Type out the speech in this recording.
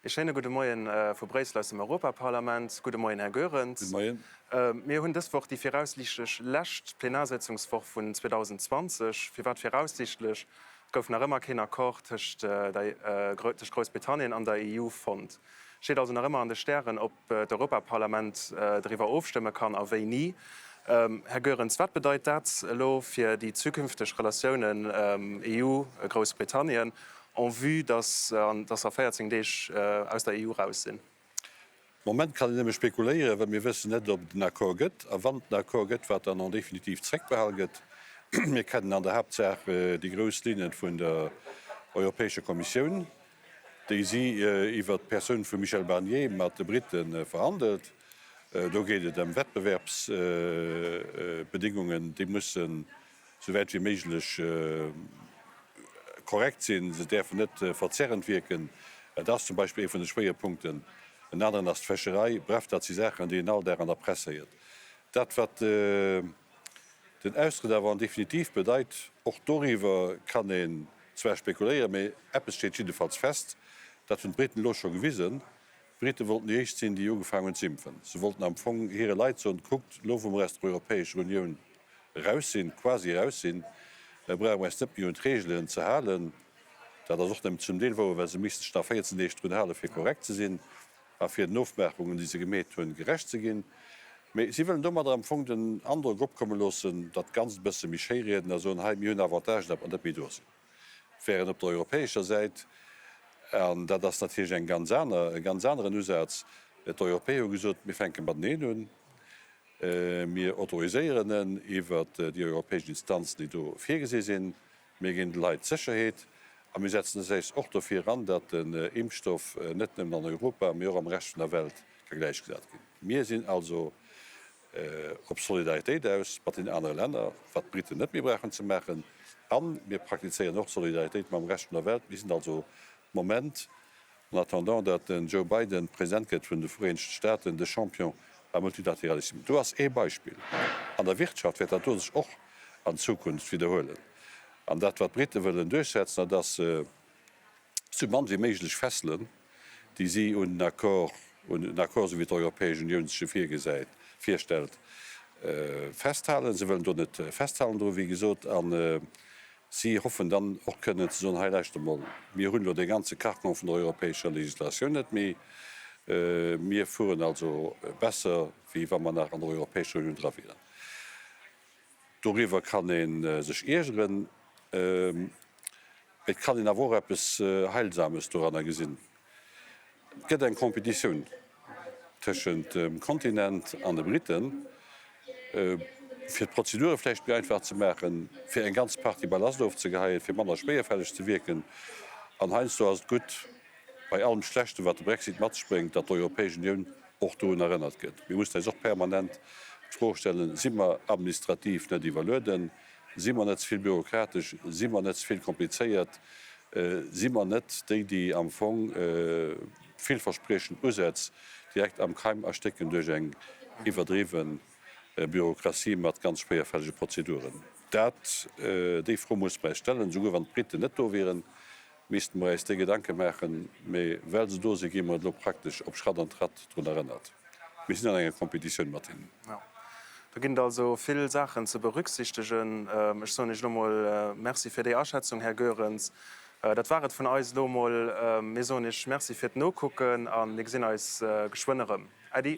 Ee schéine gudde Moien vu Bréissel aus dem Europaparlament. Gudde Moien, Här Goerens. Gudde Moien. Mir hunn dës Woch déi viraussiichtlech lescht Plenarsitzungswoch vun 2020. Firwat viraussiichtlech? Et gouf nach ëmmer keen Accord tëscht tëscht Groussbritannien an der EU fonnt. Steet also nach ëmmer an de Stären, ob d'Europaparlament driwwer ofstëmme kann a wéini. Här Goerens, wat bedeit dat elo fir déi zukünfteg Relatiounen EU-Groussbritannien? En vue dass dass a 14 Deeg aus der EU raus sinn. Moment kann een nëmme spekuléieren, well mir wëssen net, ob et en Accord gëtt a wann et en Accord gëtt, wat dann en définitive zréckbehal gëtt. Mir kennen an der Haaptsaach déi grouss Linne vun der Europäescher Kommissioun, déi si iwwert d'Persoun vum Michel Barnier mat de Brite verhandelt. Do geet et ëm Wettbewerbsbedingungen, déi mussen sou wäit wéi méiglech korrekt sinn, se däerfen net verzerrend wierken. Dat ass zum Beispill ee vun de Schwéierpunkten. En aneren ass d'Fëscherei. Bref, dat si Saachen, déi een all Dag an der Press héiert. Dat, wat den Austrëtt awer en définitive bedeit, och doriwwer kann een zwar spekuléieren, mee eppes steet jiddefalls fest, dat hunn d'Briten elo scho gewisen, D'Brite wollten déi éischt sinn, déi ugefaangen hunn z'impfen. Se wollten am Fong hire Leit soen, Kuckt, elo wou mer aus der Europäescher Unioun eraus sinn, quasi eraus sinn, brauche mer eis net méi un d'Reegelen ze halen. Dat ass och nëmmen zum Deel wouer, well se missten sech nach 14 Deeg drun halen, fir korrekt ze sinn a fir den Ofmaachungen, déi se gemeet hunn, gerecht ze ginn. Mee si wëllen domadder am Fong den Androck opkomme loossen, dat Ganzt e bësse méi schéi rieden a soen, Hei, mir hunn Avantagen, datt mer net méi do sinn. Während op der europäescher Säit, an dat ass natierlech eng ganz aner, e ganz aneren Usaz, d'Europäer hu gesot, mir fänke mateneen un, mir autoriséieren en iwwert déi europäesch Instanzen, déi do virgesi sinn, mir ginn de Leit Sécherheet a mir setzen eis och dofir an, datt den Impfstoff net nëmmen an Europa, mee och am Rescht vun der Welt ka gläichgesat ginn. Mir sinn also op Solidaritéit aus mat den anere Länner, wat d'Briten net méi brauchen ze maachen, a mir praktizéieren och Solidaritéit mam Rescht vun der Welt. Mir sinn also de Moment, en attendant datt den Joe Biden President gëtt vun de Vereenegten Staaten, de Champion am Multilateralisme. Do ass ee Beispill. An der Wirtschaft wäert dat do sech och an Zukunft widderhuelen. An dat wat d'Brite wëllen duerchsetzen, dat ass, sou mann wéi méiglech Fesselen, déi si un den Accord, un den Accord, esou wéi d'Europäesch Unioun sech e virgesäit, virstellt, festhalen. Se wëllen do net festhalen dru, wéi gesot, a si hoffen dann och kënnen ze soen, hei lauschtert emol, mir hunn elo dee ganze Carcan vun der europäescher Législatioun net méi, mir fueren also besser, wéi wa mer nach an der Europäescher Unioun dra wieren. Doriwwer kann ee sech iergeren, mee et kann een awer och eppes Heilsames doranner gesinn. Et gëtt eng Competitioun tëschent dem Kontinent an de Briten, fir d'Prozedure vläicht méi einfach ze maachen, fir eng ganz Partie Ballast ofzegeheien, fir manner schwéierfälleg ze wierken. An heiansdo ass et gutt, bei allem Schlechten, wat de Brexit mat sech bréngt, datt d'Europäesch Unioun och dorun erënnert gëtt. Mir mussen eis och permanent d'Fro stellen, Si mer administrativ net iwwerlueden? Si mer net ze vill bürokratesch? Si mer net ze vill komplizéiert? Si mer net déi, déi am Fong villverspriechend Usätz direkt am Keim erstécken duerch eng iwwerdriwwe Bürokratie mat ganz schwéierfällege Prozeduren? Dat, déi Fro musse mer eis stellen, souguer wann d'Briten net do wieren. Misste mer äis déi Gedanke maachen, mee well se do sinn, gi mer elo praktesch op Schratt an Tratt drun erënnert. Mir sinn an enger Competitioun mat hinnen. Jo, do ginn et also vill Saachen ze berücksichtegen. Ech soen Iech elo mol Merci fir déi Aschätzung, Här Goerens. Dat war et vun eis elo mol. Mir soen Iech Merci fir d'Nokucken a mir gesinn eis geschwënn erëm. Äddi.